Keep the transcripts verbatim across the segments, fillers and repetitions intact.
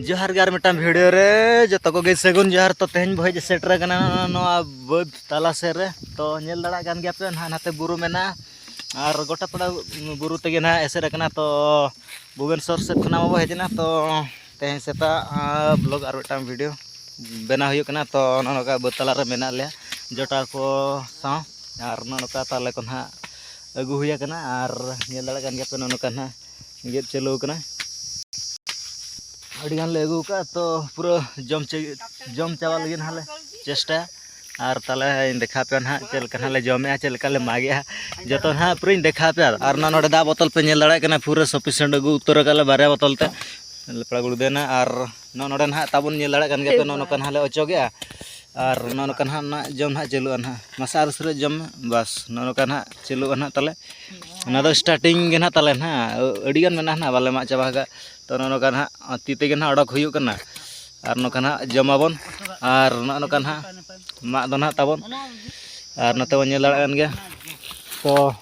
ᱡᱚᱦᱟᱨ ᱜᱮ ᱟᱨ ᱢᱤᱫᱴᱟᱝ ᱵᱷᱤᱰᱤᱭᱳ ᱨᱮ ᱡᱚᱛᱚ ᱠᱚᱜᱮ ᱥᱟᱹᱜᱩᱱ ᱡᱚᱦᱟᱨ᱾ ᱛᱚ ᱛᱮᱦᱮᱧ ᱵᱚ ᱦᱮᱡ ᱥᱮᱴᱮᱨ ᱟᱠᱟᱱᱟ ᱱᱚᱣᱟ ᱵᱟᱹᱫᱽ ᱛᱟᱞᱟ ᱥᱮᱫ ᱨᱮ᱾ ᱛᱚ ᱧᱮᱞ ᱫᱟᱲᱮᱭᱟᱜ ᱠᱟᱱ ᱜᱮᱭᱟ ᱯᱮ ᱱᱟᱦᱟᱜ ᱱᱟᱛᱮ ᱵᱩᱨᱩ ᱢᱮᱱᱟᱜᱼᱟ ᱟᱨ ᱜᱚᱴᱟ ᱯᱟᱲᱟ ᱵᱩᱨᱩ ᱛᱮᱜᱮ ᱱᱟᱦᱟᱜ ᱮᱥᱮᱫ ᱟᱠᱟᱱᱟ᱾ ᱛᱚ ᱵᱷᱩᱵᱽᱱᱮᱥᱚᱨ ᱥᱮᱫ ᱠᱷᱚᱱᱟᱜ ᱢᱟᱵᱚ ᱦᱮᱡ ᱮᱱᱟ᱾ ᱛᱚ ᱛᱮᱦᱮᱧ ᱥᱮᱛᱟᱜ ᱵᱞᱚᱜ ᱟᱨ ᱢᱤᱫᱴᱟᱝ ᱵᱷᱤᱰᱤᱭᱳ ᱵᱮᱱᱟᱣ ᱦᱩᱭᱩᱜ ᱠᱟᱱᱟ᱾ ᱛᱚ ᱱᱚᱜᱼᱚ ᱱᱚᱝᱠᱟ ᱵᱟᱹᱫᱽ ᱛᱟᱞᱟ ᱨᱮ ᱢᱮᱱᱟᱜ ᱞᱮᱭᱟ ᱡᱚᱴᱟᱣ ᱠᱚ ᱥᱟᱶ᱾ ᱟᱨ ᱱᱚᱜᱼᱚ ᱱᱚᱝᱠᱟ ᱛᱟᱞᱮ ᱠᱚ ᱱᱟᱦᱟᱜ ᱟᱹᱜᱩ ᱦᱩᱭ ᱟᱠᱟᱱᱟ ᱟᱨ ᱧᱮᱞ ᱫᱟᱲᱮᱭᱟᱜ ᱠᱟᱱ ᱜᱮᱭᱟ ᱯᱮ ᱱᱚᱜᱼᱚ ᱱᱚᱝᱠᱟ ᱱᱟᱦᱟᱜ ᱜᱮᱫ ᱪᱟᱹᱞᱩ ᱟᱠᱟᱱᱟ᱾ ᱟᱹᱰᱤ ᱜᱟᱱ ᱞᱮ ᱟᱹᱜᱩ ᱟᱠᱟᱫᱼᱟ, ᱛᱚ ᱯᱩᱨᱟᱹ ᱡᱚᱢ ᱪᱮ-, ᱡᱚᱢ ᱪᱟᱵᱟ ᱞᱟᱹᱜᱤᱫ ᱱᱟᱦᱟᱜ ᱞᱮ ᱪᱮᱥᱴᱟᱭᱟ᱾ ᱟᱨ ᱛᱟᱦᱚᱞᱮᱧ ᱫᱮᱠᱷᱟᱣ ᱟᱯᱮᱭᱟ ᱱᱟᱦᱟᱜ ᱪᱮᱫ ᱞᱮᱠᱟ ᱱᱟᱦᱟᱜ ᱞᱮ ᱡᱚᱢᱮᱜᱼᱟ, ᱪᱮᱫ ᱞᱮᱠᱟ ᱞᱮ ᱢᱟᱜᱮᱜᱼᱟ, ᱡᱚᱛᱚ ᱱᱟᱦᱟᱜ ᱯᱩᱨᱟᱹᱧ ᱫᱮᱠᱷᱟᱣ ᱟᱯᱮᱭᱟ᱾ ᱟᱨ ᱱᱚᱣᱟ ᱱᱚᱰᱮ ᱫᱟᱜ ᱵᱚᱛᱚᱞ ᱯᱮ ᱧᱮᱞ ᱫᱟᱲᱮᱭᱟᱜ ᱠᱟᱱᱟ, ᱯᱩᱨᱟᱹ sufficient ᱟᱹᱜᱩ ᱩᱛᱟᱹᱨ ᱟᱠᱟᱫ ᱞᱮ ᱵᱟᱨᱭᱟ ᱵᱚᱛᱚᱞ ᱛᱮ᱾ ᱞᱮᱯᱲᱟ ᱜᱩᱲᱫᱟᱹᱱᱟ ᱟᱨ ᱱᱚᱜᱼᱚ ᱱᱚᱰᱮ ᱱᱟᱦᱟᱜ ᱛᱟᱵᱚᱱ ᱧᱮᱞ ᱫᱟᱲᱮᱭᱟᱜ ᱠᱟᱱ ᱜᱮᱭᱟ ᱯᱮ, ᱱᱚᱜᱼᱚ ᱱᱚᱝᱠᱟ ᱱᱟᱦᱟᱜ ᱞᱮ ᱚᱪᱚᱜᱮᱜᱼᱟ᱾ ᱟᱨ ᱱᱚᱜᱼᱚ ᱱᱚᱝᱠᱟ ᱱᱟᱦᱟᱜ ᱱᱟᱜ ᱡᱚᱢ ᱱᱟᱦᱟᱜ ᱪᱟᱹᱞᱩᱜᱼᱟ ᱱᱟᱦᱟᱜ, ᱢᱟᱥᱮ ᱟᱨ ᱩᱥᱟᱹᱨᱟ ᱡᱚᱢ ᱢᱮ᱾ ᱵᱟᱥ ᱱᱚᱜᱼᱚ ᱱᱚᱝᱠᱟ ᱱᱟᱦᱟᱜ ᱪᱟᱹᱞᱩᱜᱼᱟ ᱱᱟᱦᱟᱜ ᱛᱟᱞᱮ᱾ ᱚᱱᱟ ᱫᱚ starting ᱜᱮ ᱱᱟᱦᱟᱜ ᱛᱟᱞᱮ ᱱᱟᱦᱟᱜ, ᱟᱹᱰᱤ ᱜᱟᱱ ᱢᱮᱱᱟᱜᱼᱟ ᱱᱟᱦᱟᱜ, ᱵᱟᱞᱮ ᱢᱟᱜ ᱪᱟᱵᱟ ᱟᱠᱟᱫ᱾ ᱛᱚ ᱱᱚᱜᱼᱚ ᱱᱚᱝᱠᱟ ᱱᱟᱦᱟᱜ ᱛᱤ ᱛᱮᱜᱮ ᱱᱟᱦᱟᱜ ᱚᱰᱚᱠ ᱦᱩᱭᱩᱜ ᱠᱟᱱᱟ᱾ ᱟᱨ ᱱᱚᱝᱠᱟ ᱱᱟᱦᱟᱜ ᱡᱚᱢᱟᱵᱚᱱ᱾ ᱟᱨ ᱱᱚᱜᱼᱚ ᱱᱚᱝᱠᱟ ᱱᱟᱦᱟᱜ ᱢᱟᱜ ᱫᱚ ᱱᱟᱦᱟᱜ ᱛᱟᱵᱚᱱ᱾ ᱟᱨ ᱱᱚᱛᱮ ᱵᱚᱱ ᱧᱮᱞ ᱫᱟᱲᱮᱭᱟᱜ ᱠᱟᱱ ᱜᱮᱭᱟ᱾ ᱛᱚ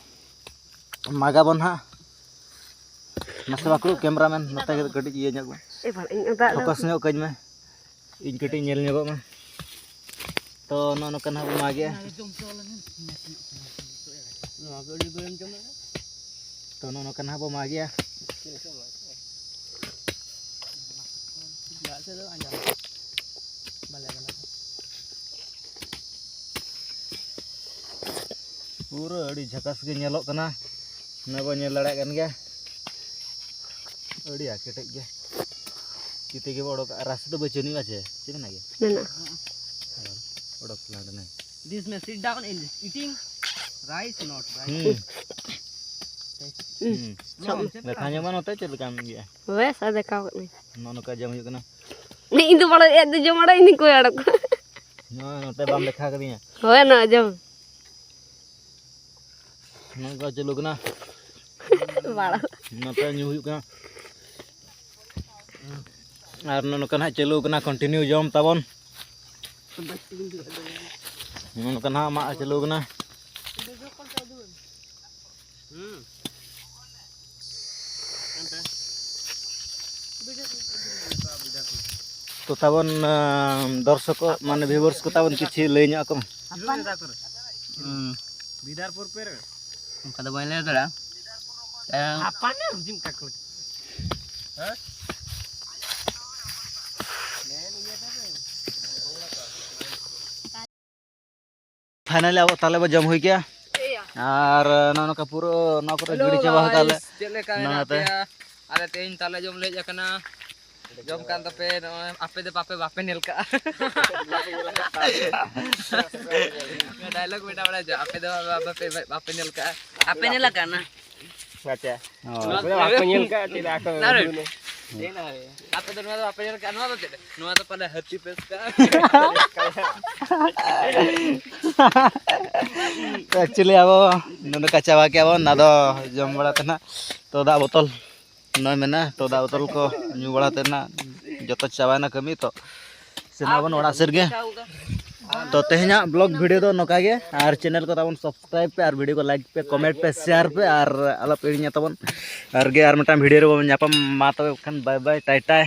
ᱢᱟᱜᱟᱵᱚᱱ ᱦᱟᱸᱜ᱾ ᱢᱟᱥᱮ ᱵᱟᱠᱚ cameraman ᱱᱚᱛᱮ ᱜᱮ ᱠᱟᱹᱴᱤᱡ ᱤᱭᱟᱹ ᱧᱚᱜ ᱢᱮ, ᱤᱧ ᱫᱟᱜ ᱫᱚ focus ᱧᱚᱜ ᱠᱟᱹᱧ ᱢᱮ, ᱤᱧ ᱠᱟᱹᱴᱤᱡ ᱧᱮᱞ ᱧᱚᱜᱚᱜ ᱢᱮ᱾ ᱛᱚ ᱱᱚᱜᱼᱚ ᱱᱚᱝᱠᱟ ᱱᱟᱦᱟᱜ ᱵᱚ ᱢᱟᱜᱮᱜᱼᱟ᱾ ᱛᱚ ᱱᱚᱜᱼᱚ ᱱᱚᱝᱠᱟ ᱱᱟᱦᱟᱜ ᱵᱚ ᱢᱟᱜᱮᱜᱼᱟ᱾ ᱯᱩᱨᱟᱹ ᱟᱹᱰᱤ ᱡᱷᱟᱠᱟᱥ ᱜᱮ ᱧᱮᱞᱚᱜ ᱠᱟᱱᱟ᱾ ᱱᱚᱣᱟ ᱵᱚ ᱧᱮᱞ ᱫᱟᱲᱮᱭᱟᱜ ᱠᱟᱱ ᱜᱮᱭᱟ, ᱟᱹᱰᱤ ᱟᱸᱴ ᱠᱮᱴᱮᱡ ᱜᱮ᱾ ᱛᱤ ᱛᱮᱜᱮ ᱵᱚ ᱚᱰᱚᱠᱟ, ᱨᱟᱥᱮ ᱫᱚ ᱵᱟᱹᱪᱩᱜ ᱟᱹᱱᱤᱡ ᱵᱟ ᱪᱮ? ᱪᱮᱫ ᱢᱮᱱᱟᱜ ᱜᱮᱭᱟ? ᱢᱮᱱᱟᱜᱼᱟ᱾ ᱚᱰᱚᱠ ᱛᱟᱞᱟᱝ ᱨᱮ᱾ This may sit down in eating rice, not rice. ᱦᱩᱸ᱾ ᱦᱩᱸ᱾ ᱦᱩᱸ᱾ ᱥᱟᱵ ᱢᱮ᱾ ᱫᱮᱠᱷᱟ ᱧᱚᱜ ᱢᱟ ᱱᱚᱛᱮ ᱪᱮᱫ ᱞᱮᱠᱟᱢ ᱤᱭᱟᱹᱜᱼᱟ᱾ ᱦᱳᱭ, ᱥᱟᱵ ᱫᱮᱠᱷᱟᱣ ᱠᱟᱜ ᱢᱮ᱾ ᱱᱚᱜᱼᱚ ᱱᱚᱝᱠᱟ ᱡᱚᱢ ᱦᱩᱭᱩᱜ ᱠᱟᱱᱟ᱾ ᱤᱧ ᱫᱚ ᱵᱟᱲᱟᱭ ᱮᱫ ᱫᱚ ᱡᱚᱢ ᱵᱟᱲᱟᱭ ᱤᱧ ᱫᱚ ᱠᱚᱭ ᱟᱲᱟᱜ ᱠᱚᱣᱟ᱾ ᱱᱚᱜᱼᱚᱭ ᱱᱚᱛᱮ ᱵᱟᱢ ᱫᱮᱠᱷᱟᱣ ᱠᱟᱫᱤᱧᱟ᱾ ᱦᱳᱭ, ᱱᱚᱣᱟ ᱡᱚᱢ᱾ ᱱᱚᱝᱠᱟ ᱪᱟᱹᱞᱩ ᱠᱟᱱᱟ᱾ ᱵᱟᱲᱟ᱾ ᱱᱚᱛᱮ ᱧᱩ ᱦᱩᱭᱩᱜ ᱠᱟᱱᱟ᱾ ᱟᱨ ᱱᱚᱜᱼᱚ ᱱᱚᱝᱠᱟ ᱱᱟᱦᱟᱜ ᱪᱟᱹᱞᱩ ᱠᱟᱱᱟ, continue ᱡᱚᱢ ᱛᱟᱵᱚᱱ᱾ ᱱᱚᱜᱼᱚ ᱱᱚᱝᱠᱟ ᱱᱟᱦᱟᱜ ᱢᱟᱜ ᱪᱟᱹᱞᱩ ᱠᱟᱱᱟ᱾ ᱛᱚ ᱛᱟᱵᱚᱱ ᱫᱚᱨᱥᱚᱠ ᱢᱟᱱᱮ ᱵᱷᱤᱣᱟᱨᱥ ᱠᱚ ᱛᱟᱵᱚᱱ ᱠᱤᱪᱷᱤ ᱞᱟᱹᱭ ᱧᱚᱜ ᱟᱠᱚ ᱢᱮ᱾ ᱚᱱᱠᱟ ᱫᱚ ᱵᱟᱹᱧ ᱞᱟᱹᱭ ᱫᱟᱲᱮᱭᱟᱜᱼᱟ᱾ ᱯᱷᱟᱭᱱᱟᱞᱤ ᱟᱵᱚ ᱛᱟᱞᱮ ᱵᱚ ᱡᱚᱢ ᱦᱩᱭ ᱠᱮᱜᱼᱟ᱾ ᱟᱨ ᱱᱚᱜᱼᱚ ᱱᱚᱝᱠᱟ ᱯᱩᱨᱟᱹ ᱱᱚᱣᱟ ᱠᱚᱨᱮ ᱜᱤᱰᱤ ᱪᱟᱵᱟ ᱠᱟᱜᱼᱟ ᱞᱮ᱾ ᱪᱮᱫ ᱞᱮᱠᱟ ᱢᱮᱱᱟᱜ ᱯᱮᱭᱟ? ᱟᱞᱮ ᱛᱮᱦᱮᱧ ᱛᱟᱞᱮ ᱡᱚᱢ ᱞᱮ ᱦᱮᱡ ᱟᱠᱟᱱᱟ᱾ ᱡᱚᱢ ᱠᱟᱱ ᱛᱟᱯᱮ ᱱᱚᱜᱼᱚᱭ, ᱟᱯᱮ ᱫᱚ ᱵᱟᱯᱮ, ᱵᱟᱯᱮ ᱧᱮᱞ ᱠᱟᱜᱼᱟ᱾ ᱰᱟᱭᱞᱚᱜ ᱢᱤᱫᱴᱟᱝ ᱵᱟᱲᱟᱭ ᱪᱚ, ᱟᱯᱮ ᱫᱚ ᱵᱟᱯᱮ, ᱵᱟᱯᱮ ᱧᱮᱞ ᱠᱟᱜᱼᱟ᱾ ᱟᱯᱮ ᱧᱮᱞ ᱟᱠᱟᱫ ᱱᱟ? ᱟᱪᱪᱷᱟ᱾ ᱦᱳᱭ᱾ ᱟᱯᱮ ᱫᱚ ᱵᱟᱯᱮ ᱧᱮᱞ ᱠᱟᱜᱼᱟ, ᱪᱮᱫ ᱟᱠᱚ ᱱᱟ ᱨᱮ᱾ ᱟᱯᱮ ᱫᱚ ᱱᱚᱣᱟ ᱫᱚ ᱵᱟᱯᱮ ᱧᱮᱞ ᱠᱟᱜᱼᱟ, ᱱᱚᱣᱟ ᱫᱚ ᱪᱮᱫ? ᱱᱚᱣᱟ ᱫᱚ ᱯᱟᱞᱮ ᱦᱟᱹᱛᱤ ᱯᱮᱥ ᱠᱟᱜᱼᱟ᱾ ᱮᱠᱪᱩᱭᱮᱞᱤ ᱟᱵᱚ ᱱᱚᱰᱮ ᱠᱟᱪᱟ ᱵᱟᱠᱮ ᱟᱵᱚᱱ, ᱟᱫᱚ ᱡᱚᱢ ᱵᱟᱲᱟ ᱛᱮ ᱱᱟᱜ ᱛᱚ ᱫᱟᱜ ᱵᱳᱛᱚᱞ ᱱᱚᱜᱼᱚᱭ ᱢᱮᱱᱟᱜᱼᱟ, ᱛᱚ ᱫᱟᱜ ᱵᱳᱛᱚᱞ ᱠᱚ ᱧᱩ ᱵᱟᱲᱟ ᱛᱮ ᱱᱟᱜ ᱡᱚᱛᱚ ᱪᱟᱵᱟᱭᱮᱱᱟ ᱠᱟᱹᱢᱤ, ᱛᱚ ᱥᱮᱱᱚᱜ ᱟᱵᱚᱱ ᱚᱲᱟᱜ ᱥᱮᱫ ᱜᱮ᱾ ᱛᱚ ᱛᱮᱦᱮᱧᱟᱜ ᱵᱞᱚᱜ ᱵᱷᱤᱰᱤᱭᱳ ᱫᱚ ᱱᱚᱝᱠᱟ ᱜᱮ, ᱟᱨ ᱪᱮᱱᱮᱞ ᱠᱚ ᱛᱟᱵᱚᱱ ᱥᱟᱵᱥᱠᱨᱟᱭᱤᱵ ᱯᱮ, ᱟᱨ ᱵᱷᱤᱰᱤᱭᱳ ᱠᱚ ᱞᱟᱭᱤᱠ ᱯᱮ, ᱠᱚᱢᱮᱱᱴ ᱯᱮ, ᱥᱮᱭᱟᱨ ᱯᱮ, ᱟᱨ ᱟᱞᱚ ᱯᱮ ᱦᱤᱲᱤᱧᱟ ᱛᱟᱵᱚᱱ᱾ ᱟᱨ ᱜᱮ ᱟᱨ ᱢᱤᱫᱴᱟᱝ ᱵᱷᱤᱰᱤᱭᱳ ᱨᱮᱵᱚᱱ ᱧᱟᱯᱟᱢ, ᱢᱟ ᱛᱚᱵᱮ ᱠᱷᱟᱱ ᱵᱟᱭ ᱵᱟᱭ, ᱴᱟᱭ ᱴᱟᱭ᱾